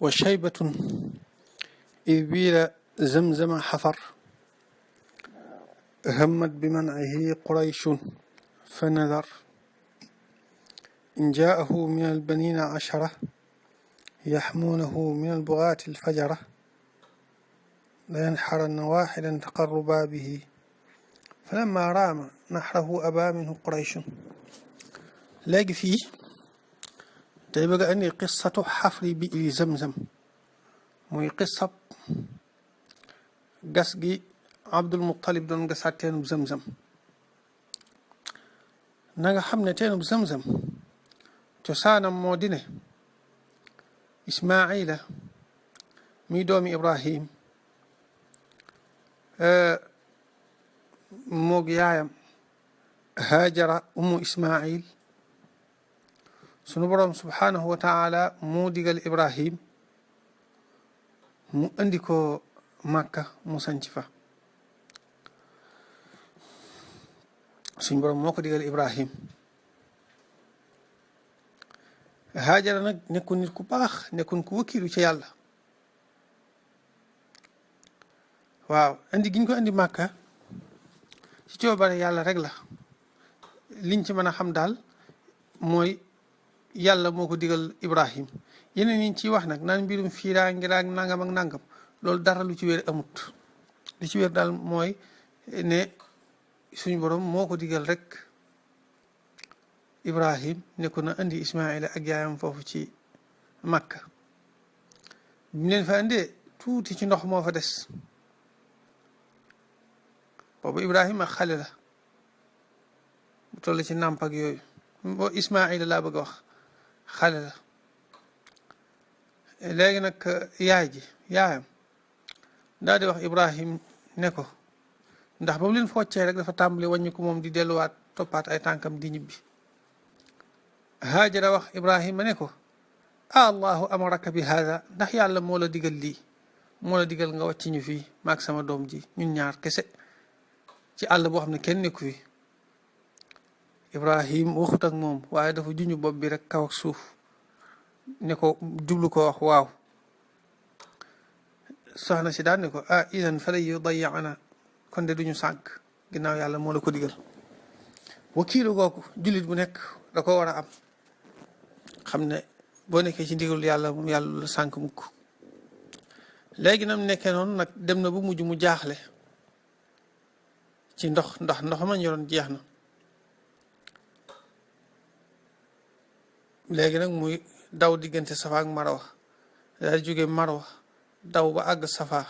وشيبة إذ بيل زمزم حفر همت بمنعه قريش فنذر إن جاءه من البنين عشرة يحمونه من البغاة الفجرة لينحرن واحدا تقربا به فلما رام نحره أبى منه قريش. léegi fii day bëgg a indi qissatu xafri bi'ri zamzam muy qissab gas gi Abdul Muttalib doon gasaat teenub zamzam. na nga xam ne teenub zamzam cosaanam moo di ne Ismaila mi doomi Ibrahim moog yaayam Hajara ummu Ismail sunu boroom subhaanahu wa taala moo digal Ibrahim mu indi ko Makka mu sanc fa. suñu boroom moo ko digal Ibrahim. Hajara nag nekkul nit ku baax nekkul ku wakkiilu ci yàlla. waaw indi giñ ko indi Makka ci coobare yàlla rek la liñ ci mën a xam daal mooy yàlla moo ko digal Ibrahim. yeneen yi ñu ciy wax nag naan mbirum fiiraa ngiraag nangam ak nangam loolu dara lu ci wér amut. li ci wér daal mooy ne suñu borom moo ko digal rek Ibrahim ne ko na indi Ismaila ak yaayam foofu ci Makka. bi mu leen fa indee tuuti ci ndox moo fa des boobu Ibrahima xale la bu toll ci nàmp ak yooyu boo Ismaila laa bëgg a wax xale la. léegi nag yaayam daal di wax Ibrahim ne ko ndax ba mu leen foccee rek dafa tàmbali wàññi ko moom di delluwaat toppaat ay tànkam di ñibbi. Hajara wax Ibrahima ne ko allahu amaraka bi hada ndax yàlla moo la digal lii moo la digal nga wàcc ñu fii maag sama doom ji ñun ñaar kese ci àll boo xam ne kenn nekku fi. Ibrahim waxut ak moom waaye dafa juñu bopp bi rek kaw ak suuf ne ko jublu ko wax waaw. soxna si daan ne ko idan fa lay yudayyana kon de duñu sànk ginnaaw yàlla moo la ko digal. wakiilu googu jullit bu nekk da ko war a am xam ne boo nekkee ci ndigal yàlla moom yàlla la sànk mukk. léegi nam nekkee noonu nag dem na bu mujj mu jaaxle ci ndox ndax ndox ma ñoroon jeex na. léegi nag muy daw diggante Safa ak Marwa daal jóge Marwa daw ba àgg Safa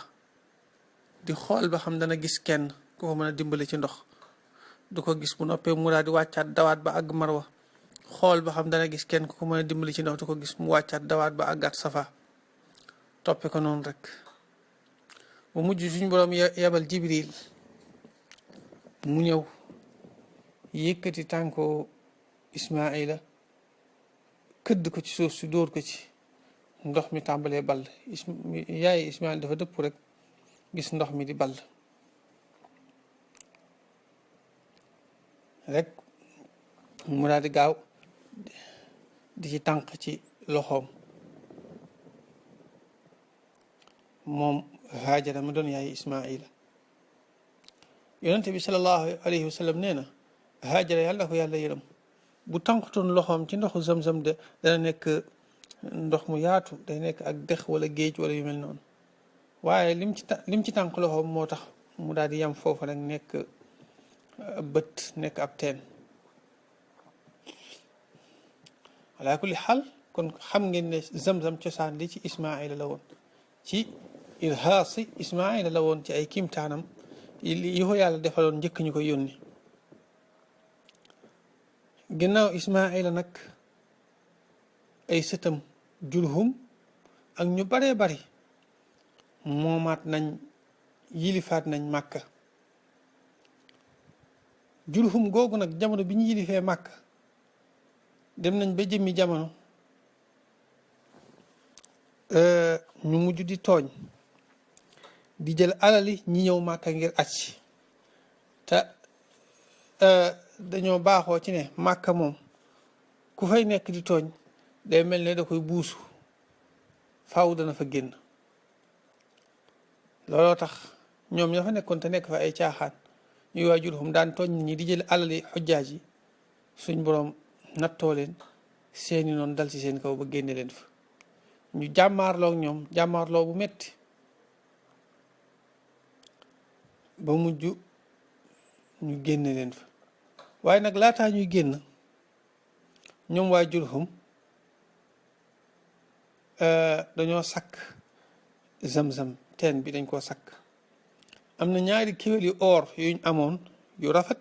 di xool ba xam dana gis kenn ku ko mën a dimbali ci ndox. du ko gis bu noppee mu daal di wàccaat dawaat ba àgg Marwa xool ba xam dana gis kenn ku ko mën a dimbali ci ndox du ko gis mu wàccaat dawaat ba àggaat Safa toppe ko noonu rek. bu mujj suñu boroom yebal Jibril mu ñëw yëkkati tànko Ismaila këdd ko ci suuf si dóor ko ci ndox mi tàmbalee ball. yaay Ismaila dafa dëpp rek gis ndox mi di ball rek mu daal di gaaw di ci tànq ci loxoom moom Hajara mi doon yaay Ismaila. yonente bi sallallahu alayhi wa sallam nee na Hajara yàlla ko yàlla yërëm bu tànqtoon loxoom ci ndoxu zamzam de dana nekk ndox mu yaatu day nekk ak dex wala géej wala yu mel noonu waaye lim ci tànq loxoom moo tax mu daal di yem foofu rek nekk bët nekk ab teen. ala kulli xaal kon xam ngeen ne zamzam cosaan li ci Ismaila la woon ci irhaasi Ismaila la woon ci ay kimtaanam yi ko yàlla defaloon njëkk ñu ko yónni. ginnaaw Ismaila nag ay sëtam Jurhum ak ñu baree bari moomaat nañ yilifaat nañ Màkka. Jurhum googu nag jamono bi ñu yilifee Màkka dem nañ ba jëmmi jamono ñu mujj di tooñ di jël alali ñi ñëw Màkka ngir aj te dañoo baaxoo ci ne Màkka moom ku fay nekk di tooñ day mel ne da koy buusu faaw dana fa génn. looloo tax ñoom ña fa nekkoon te nekk fa ay caaxaan ñuy waa Jurhum daan tooñ nit ñi di jël alali xujjaaj yi, suñ boroom nattoo leen seeni noonu dal ci seen kaw ba génne leen fa. ñu jàmmaarloo ak ñoom jàmmaarloo bu metti ba mujj ñu génne leen fa. waaye nag laataa ñuy génn ñoom waa Jurhum dañoo sakk Zamzam, teen bi dañ koo sakk. am na ñaari kéwél yu or yuñ amoon yu rafet,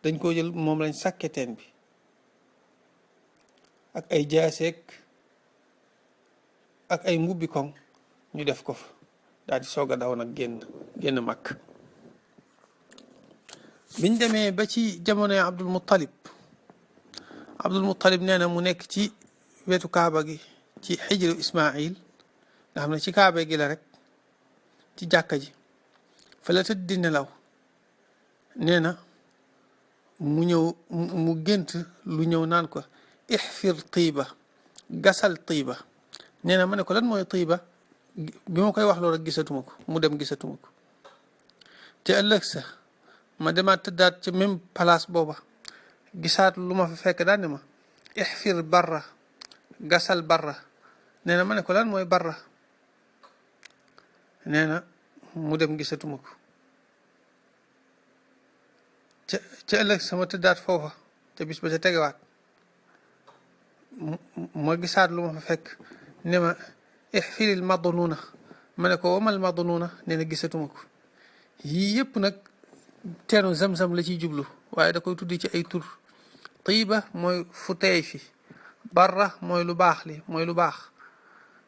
dañ koo jël moom lañ sakke teen bi, ak ay jaaseek ak ay mbubbi koŋ ñu def ko fa daal di soog a daw nag génn Makka. biñ demee ba ci jamonoy Abdul Muttalib nee na mu nekk ci wetu Kaaba gi ci xijru Ismail, nga xam ne ci Kaaba gi la rek, ci jàkka ji fa la tëdd di nelaw. nee na mu gént lu ñëw naan ko ixfir tiiba, gasal tiiba. nee na ma ne ko lan mooy tiiba, bi ma koy wax loolu rek gisatuma ko, mu dem gisatuma ko. te ëllëg sa ma demaat tëddaat ci même place booba, gisaat lu ma fa fekk daal ne ma ixfir barra, gasal barra. nee na ma ne ko lan mooy barra, nee na mu dem gisatuma ko. ca ëllëg sama tëddaat foofa te bis ba ca tegewaat ma gisaat lu ma fa fekk ne ma ixfiril madnuuna. ma ne ko wamal madnuuna, nee na gisatuma ko. yii yëpp nag teenu Zamzam la ciy jublu, waaye da koy tuddi ci ay tur. tiiba mooy fu teey fi, barra mooy lu baax li, mooy lu baax.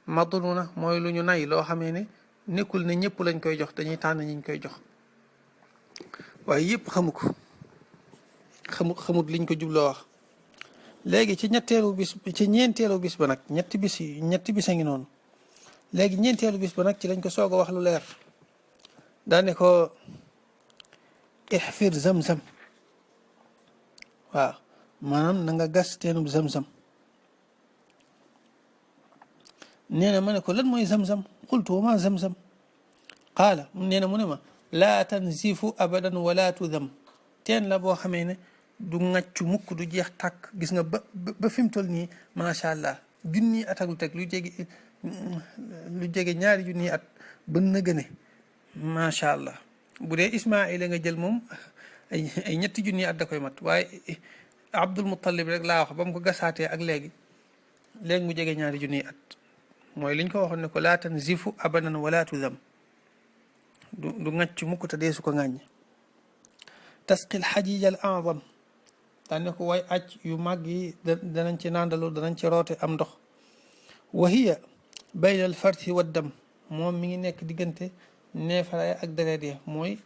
madnuuna mooy lu ñu nay, loo xamee ne nekkul ne ñëpp lañ koy jox, dañuy tànn ñiñ koy jox. waaye yëpp xamu ko, xamut liñ ko jubloo wax. léegi ci ñeenteelu bis ba nag, ñetti bis a ngi noonu. léegi ñeenteelu bis ba nag ci lañ ko soog a wax lu leer. daane ko ixfir Zamzam, waaw, maanaam na nga gas teenub Zamzam. nee na ma ne ko lan mooy Zamzam, qultu wa ma Zamzam, qaala nee na mu ne ma laa tanzifu abadan wala tudam. teen la boo xamee ne du ŋàccu mukk, du jeex tàkk. gis nga ba fi mu toll nii macha allah junni at ak lu teg lu jege ñaari junni at ba nëgëne macha allah. bu dee Ismaayila nga jël moom ay ñetti junni at da koy mat, waaye Abdul Muttalib rek laa wax ba mu ko gasaatee ak léegi mu jege ñaari junni at. mooy liñ ko waxoon ne ko laa tanzifu abadan wala tudam, du ŋàcc mukk te deesu ko ŋàññ. tasqil xajij al azam, daane ko way aj yu mag yi danañ ci nàndalu, danañ ci roote am ndox. wa hiya bayna al farthi wa dam, moom mi ngi nekk diggante neefare ak deret ya. mooy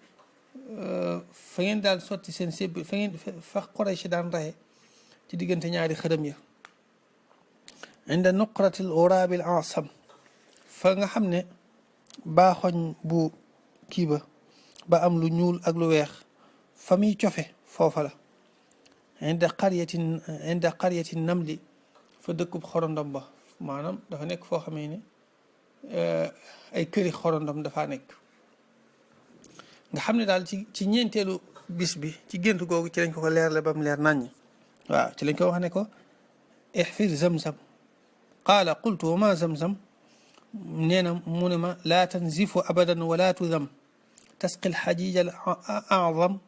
fa ngeen daal sotti seen sébbi, fa Quraysh daan raye ci diggante ñaari xërëm ya. inda nuqratil ghurabil asam, fa nga xam ne baaxoñ bu kii ba am lu ñuul ak lu weex, fa muy cofe foofa la. inda qaryatin namli, fa dëkkub xorondom ba, maanaam dafa nekk foo xamee ne ay këri xorondom dafaa nekk. nga xam ne daal ci ñeenteelu bis bi ci gént googu ci lañ ko leerle ba mu leer naññ. waaw ci lañ ko wax ne ko ixfir Zamzam. qaala qultu wa ma Zamzam, nee na mu ne ma laa tanzifu abadan wala tudam, tasqi alxajij al azam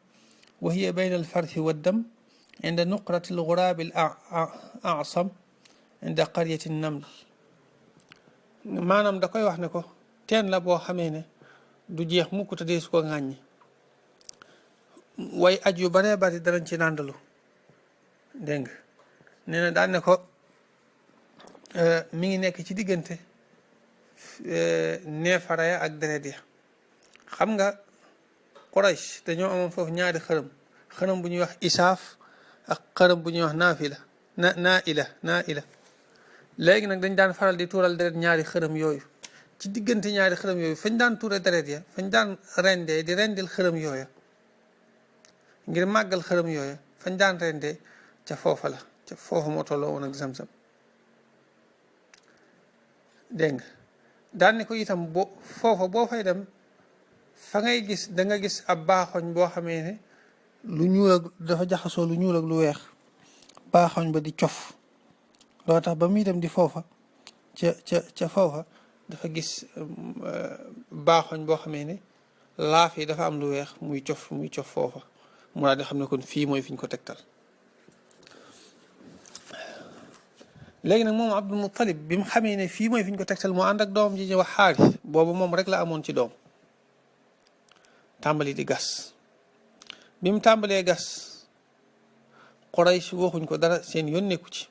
wa hiya bayna alfarthi waddam inda nuqrati alghurabi al asam inda qaryati naml. maanaam da koy wax ne ko teen la boo xamee ne du jeex mukk te deesu ko ŋàññi. way aj yu baree bari danañ ci nàndalu. dégg nga nee na daan ne ko mi ngi nekk ci diggante neefara ya ak deret ya. xam nga Quraysh dañoo amoon foofu ñaari xërëm bu ñuy wax isaaf ak xërëm bu ñuy wax naila. léegi nag dañ daan faral di tuural deret ñaari xërëm yooyu. ci diggante ñaari xërëm yooyu fañ daan tuure deret ya, fañ daan rendee di rendil xërëm yooya ngir màggal xërëm yooya, fañ daan rendee ca foofa la, ca foofa moo tolloo woon ak Zamzam. dégg nga daan ne ko itam foofa boo fay dem fa ngay gis da nga gis ab baaxoñ boo xamee ne lu ñuul ak dafa jaxasoo lu ñuul ak lu weex baaxoñ ba di cof loo tax ba muy dem di foofa ca foofa dafa gis baaxoñ boo xamee ne laaf yi dafa am lu weex muy cof foofa mu daal di xam ne kon fii mooy fi ñu ko tegtal. léegi nag moom Abdul Muttalib bi mu xamee ne fii mooy fi ñu ko tegtal moo ànd ak doom ji ñuy wax Xaaris boobu moom rek la amoon ci doom tàmbali di gas. bi mu tàmbalee gas Quraysh waxuñ ko dara seen yoon nekku ci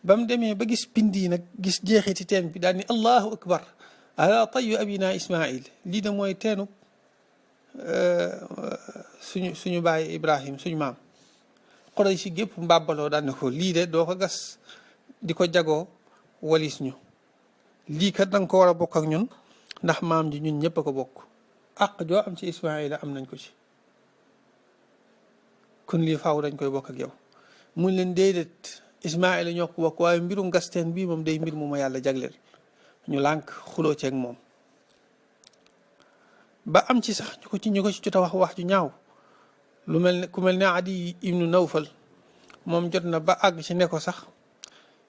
ba mu demee ba gis pind yi nag gis jeexiti teen bi daal ni allahu akbar ala tayyu abina Ismail lii de mooy teenu suñu baay Ibrahim suñu maam. Quraysh gépp mbàbbaloo daal ne ko lii de doo ko gas di ko jagoo walis ñu lii kat danga ko war a bokk ak ñun ndax maam ji ñun ñëpp a ko bokk àq joo am ci Ismaila am nañ ko ci kon lii faaw dañ koy bokk ak yow. mun leen déedéet Ismaila ñoo ko bokk waaye mbirum gasteen bii moom day mbir mu ma yàlla jagleel ñu lànk xuloo ceeg moom ba am ci sax ñu ko ci jot a wax ju ñaaw lu mel ne ku mel ne Adi ibnu Nawfal moom jot na ba àgg ci ne ko sax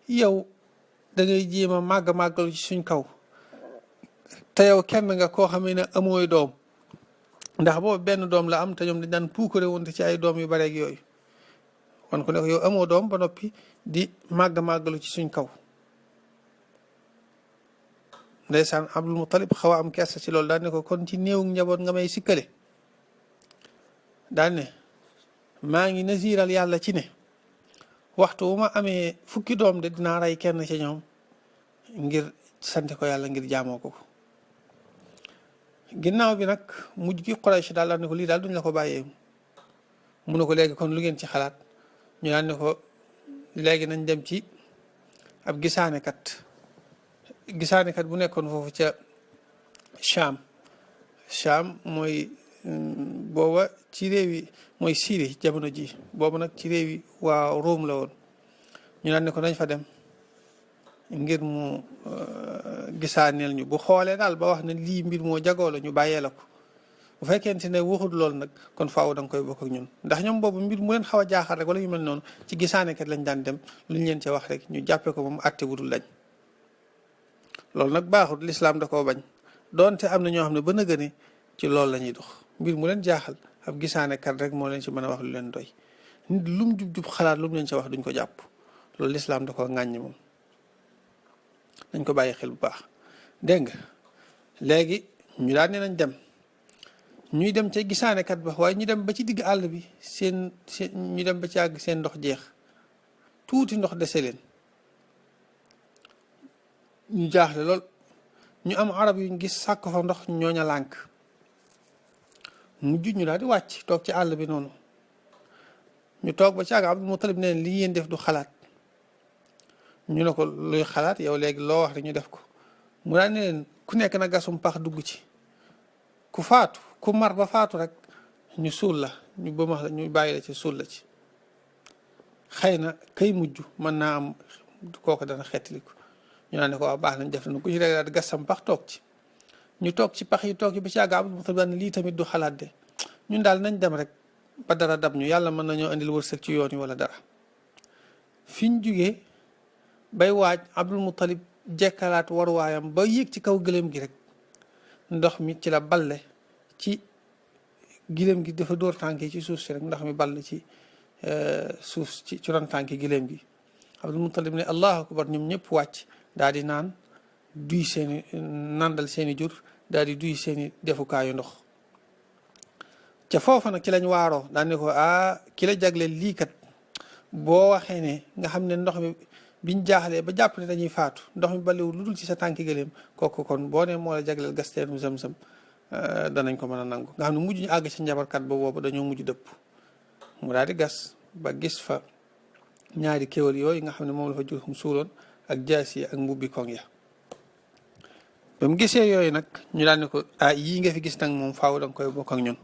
yow da ngay jéem a màggalu ci suñ kaw te yow kenn nga koo xamee ne amooy doom ndax boobu benn doom la am te ñoom dañ daan puukare woon ci ay doom yu bareeg yooyu wan ko ne ko yow amoo doom ba noppi di màggalu ci suñ kaw. ndeysaan Abdul Muttalib xaw a am kersa ci loolu daan ne ko kon ci néewu njaboot nga may sikkale daan ne maa ngi nasiiral yàlla ci ne waxtu wu ma amee fukki doom de dinaa rey kenn ci ñoom ngir sante ko yàlla ngir jaamoo ko. ginnaaw bi nag mujj gi Quraysh daal ne ko lii daal duñ la ko bàyyee mu ne ko léegi kon lu ngeen ci xalaat ñu daan ne ko léegi nañ dem ci ab gisaanekat bu nekkoon foofu ca Cham mooy booba ci réewi mooy Syrie jamono ji boobu nag ci réewi waa Rome la woon ñu daan ne ko nañ fa dem ngir mu gisaaneel ñu bu xoolee daal ba wax ne lii mbir moo jagoo la ñu bàyyee la ko bu fekkente ne waxut loolu nag kon faaw da nga koy bokk ak ñun ndax ñoom boobu mbir mu leen xaw a jaaxal rek wala ñu mel noonu ci gisaanekat lañ daan dem lu ñu leen ci wax rek ñu jàppee ko moom àtte bu dul lañ loolu nag baaxut lislaam da koo bañ doonte am na ñoo xam ne ba nëgëne ci loolu la ñuy dox mbir mu leen jaaxal ab gisaanekat rek moo leen ci mën a wax lu leen doy nit lu mu jub xalaat lu mu leen ci wax duñ ko jàpp loolu lislaam da koo ŋàññi moom dañ ko bàyyi xel bu baax. dégg nga léegi ñu daan ne nañ dem ñuy dem ca gisaanekat ba waaye ñu dem ba ci digg àll bi ñu dem ba ci àgg seen ndox jeex tuuti ndox dese leen ñu jaaxle lool ñu am arab yuñ gis sàkk fa ndox ñooña lànk mujj ñu daal di wàcc toog ci àll bi noonu ñu toog ba ci àgg Abdul Muttalib ne li yéen def du xalaat ñu ne ko luy xalaat yow léegi loo wax rek ñu def ko mu daal ne leen ku nekk na gasum pax dugg ci ku faatu ku mar ba faatu rek ñu suul la ñu bëmax la ñu bàyyi la ci suul la ci xëy na kay mujj mën naa am kooku dana xettaliku ñu naan ne ko waaw baax nañ def na ku ci rek daal di gas sam pax toog ci ñu toog ci pax yi toog ci ba ci àgg Abdul Muttalib ne lii tamit du xalaat de ñun daal nañ dem rek ba dara dab ñu yàlla mën nañoo indil wërsëg ci yoon yi wala dara fi ñu jugee bay waaj Abdul Muttalib jekkalaat waruwaayam ba yéeg ci kaw gëléem gi rek ndox mi ci la balle ci gëléem gi dafa dóor tànk yi ci suuf si rek ndox mi ball ci suuf ci ron tànki gëléem gi Abdul Muttalib ne allahu akbar ñoom ñëpp wàcc daal di naan duy seeni nandal seeni jur daal di duy seeni defukaayu ndox ca foofa nag ci lañ waaroo daan ne ko ki la jagleel lii kat boo waxee ne nga xam ne ndox mi biñ jaaxlee ba jàpp ne dañuy faatu ndox mi baliwul lu dul ci sa tànki gëléem kooku kon boo ne moo la jagleel gasteenu Zamzam danañ ko mën a nangu nga xam ne mujj ñu àgg ci njabarkat ba boobu dañoo mujj dëpp mu daal di gas ba gis fa ñaari kéwal yooyu nga xam ne moom la fa jur suuloon ak jaas yi ak mbubbi koŋ ya ba mu gisee yooyu nag ñu daal ne ko yii nga fi gis nag moom faaw da nga koy bokk ak ñun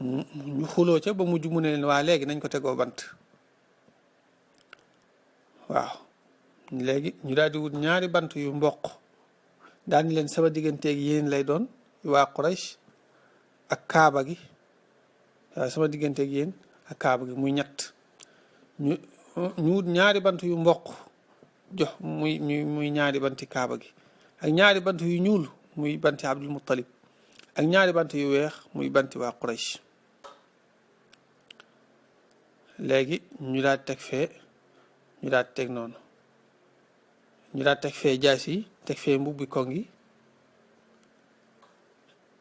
ñu xuloo ca ba mujj mu ne leen waa léegi nañ ko tegoo bant waaw léegi ñu daal di wut ñaari bant yu mboq daal di leen sama digganteeg yéen lay doon waa Quraysh ak kaaba gi waaw sama digganteeg yéen ak kaaba gi muy ñett ñu wut ñaari bant yu mboq jox muy ñaari banti kaaba gi ak ñaari bant yu ñuul muy banti Abdul Muttalib ak ñaari bant yu weex muy banti waa Quraysh léegi ñu daal teg fee ñu daal teg noonu ñu daal teg fee jaas yi teg fee mbubbi koŋ yi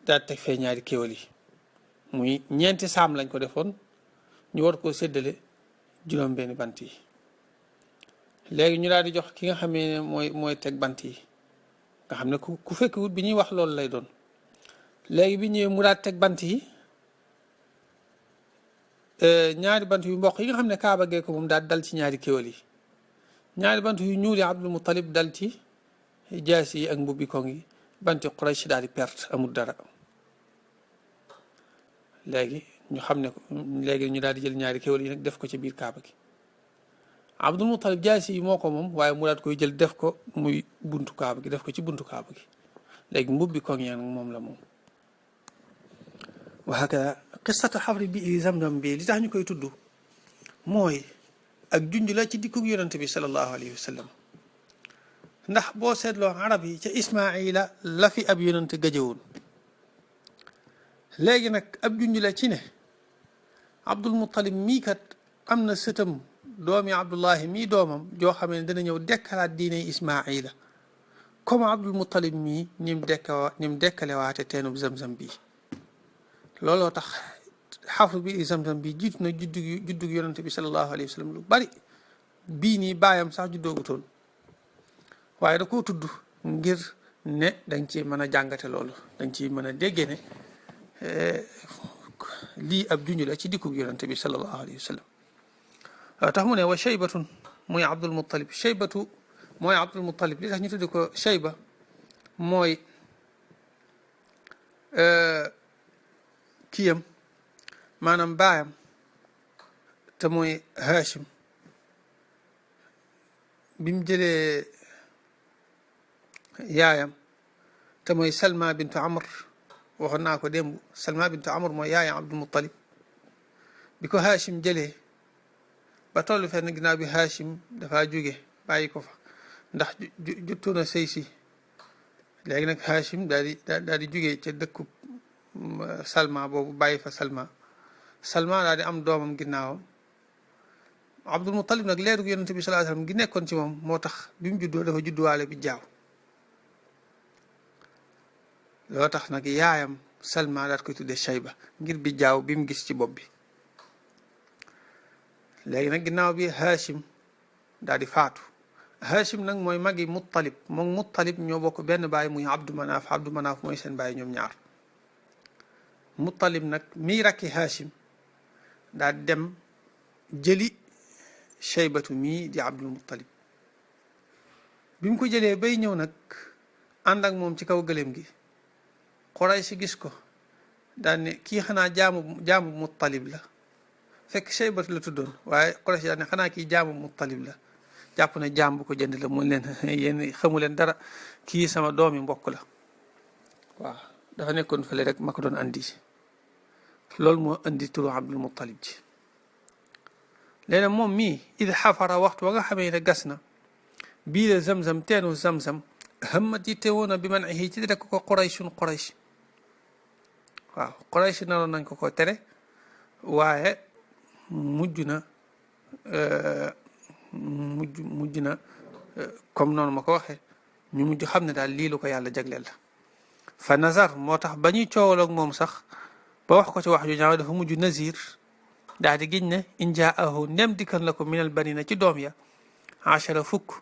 daal teg fee ñaari kéwal yi muy ñeenti saam lañ ko defoon ñu war koo séddale juróom benni bant yi léegi ñu daal di jox ki nga xamee ne mooy teg bant yi nga xam ne ku fekk wut bi ñuy wax loolu lay doon léegi bi ñëwee mu daal teg bant yi ñaari bant yu mboq yi nga xam ne kaaba gee ko moom daal dal ci ñaari kéwal yi ñaari bant yu ñuul yi Abdul Muttalib dal ci jaas yi ak mbubbi koŋ yi banti Quraysh daal di perte amul dara léegi ñu xam ne ko léegi ñu daal di jël ñaari kéwal yi nag def ko ci biir kaaba gi Abdul Muttalib jaas yi moo ko moom waaye mu daal koy jël def ko muy buntu kaaba gi def ko ci buntu kaaba gi léegi mbubbi koŋ yi nag moom la moom wa hakaza qissatu xafri bi Zamzam bi li tax ñu koy tudd mooy ak junj la ci dikkug yonante bi sallallahu alayhi wa sallam ndax boo seetloo arab yi ca Ismaila la fi ab yonante gajewoon léegi nag ab junj la ci ne Abdul Muttalib mii kat am na sëtam doomi Abdullahi mii doomam joo xam ne dana ñëw dekkalaat diine Ismaila comme Abdul Muttalib mii ni mu dekkalewaate teenub Zamzam bii looloo tax xafru bi Zamzam bi jiitu na juddug yonante bi sallallahu alayhi wa sallam lu bari bii nii baayam sax juddoogutoon waaye da koo tudd ngir ne danga ci mën a jàngate loolu danga ci mën a déggee ne lii ab junj la ci dikkug yonante bi sallallahu alayhi wa sallam tax mu ne wa shaybatun mooy Abdul Muttalib shaybatu mooy Abdul Muttalib li tax ñu tudde ko shayba mooy kiyam maanaam baayam te mooy Hashim bi mu jëlee yaayam te mooy Salma bintu Amr waxoon naa ko démb Salma bintu Amr mooy yaayam Abdul Muttalib bi ko Hashim jëlee ba tollu fenn ginnaaw bi Hashim dafa jóge bàyyi ko fa ndax juttoon a sëy si léegi nag Hashim daal di jóge ca dëkku Salma boobu bàyyi fa Salma daal di am doomam ginnaawam Abdul Muttalib nag leerug yonante bi sallallahu alayhi wasallam gi nekkoon ci moom moo tax bi mu juddoo dafa judduwaale bi jaaw loo tax nag yaayam Salma daal koy tuddee Shayba ngir bi jaaw bi mu gis ci bopp bi léegi nag ginnaaw bi Hashim daal di faatu Hashim nag mooy magi Muttalib moom Muttalib ñoo bokk benn baay muy Abdu Manaaf mooy seen baay ñoom ñaar Muttalib nag mii rakki Hashim daal di dem jëli Shaybatu mii di Abdul Muttalib bi mu ko jëlee bay ñëw nag ànd ak moom ci kaw gëléem gi Quraysh gis ko daal ne kii xanaa jaamu Muttalib la fekk Shaybatu la tuddoon waaye Quraysh daal ne xanaa kii jaamu Muttalib la jàpp na jaam bu ko jënd la mun leen yéen xamu leen dara kii sama doomi mbokk la waaw dafa nekkoon fële rek ma ko doon andi loolu moo andi turu Abdul Muttalib ji léegi moom mii id xafara waxtu wa nga xamee ne gas na bii la Zamzam teenu Zamzam hammat yi teewoon bi man ci rek ko Quraysh waaw Quraysh naroon nañ ko tere waaye mujj na comme noonu ma ko waxee ñu mujj xam ne daal lii lu ko yàlla jagleel la fa nazar moo tax ba ñuy coowaloog moom sax ba wax ko ci wax ju ñaaw dafa mujj nazir daal di giñ ne in jaahu ndem dikkan la ko minal banina ci doom ya achara fukk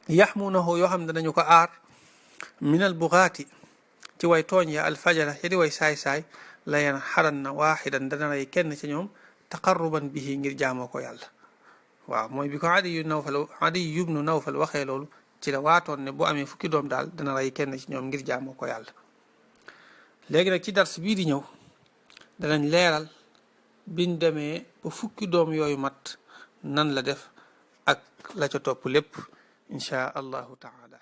yaxmunahu yoo xam ne danañu ko aar minal bugaati ci way tooñ ya alfajara ya di way saay-saay la yan xaran na waaxidan dana rey kenn ci ñoom taqarruban bihi ngir jaamoo ko yàlla waaw mooy bi ko Adiy ibnu Nawfal waxee loolu ci la waatoon ne bu amee fukki doom daal dana rey kenn ci ñoom ngir jaamoo ko yàlla léegi nag ci dars bii di ñëw danañ leeral biñ demee ba fukki doom yooyu mat nan la def ak la ca topp lépp inchaa allahu taala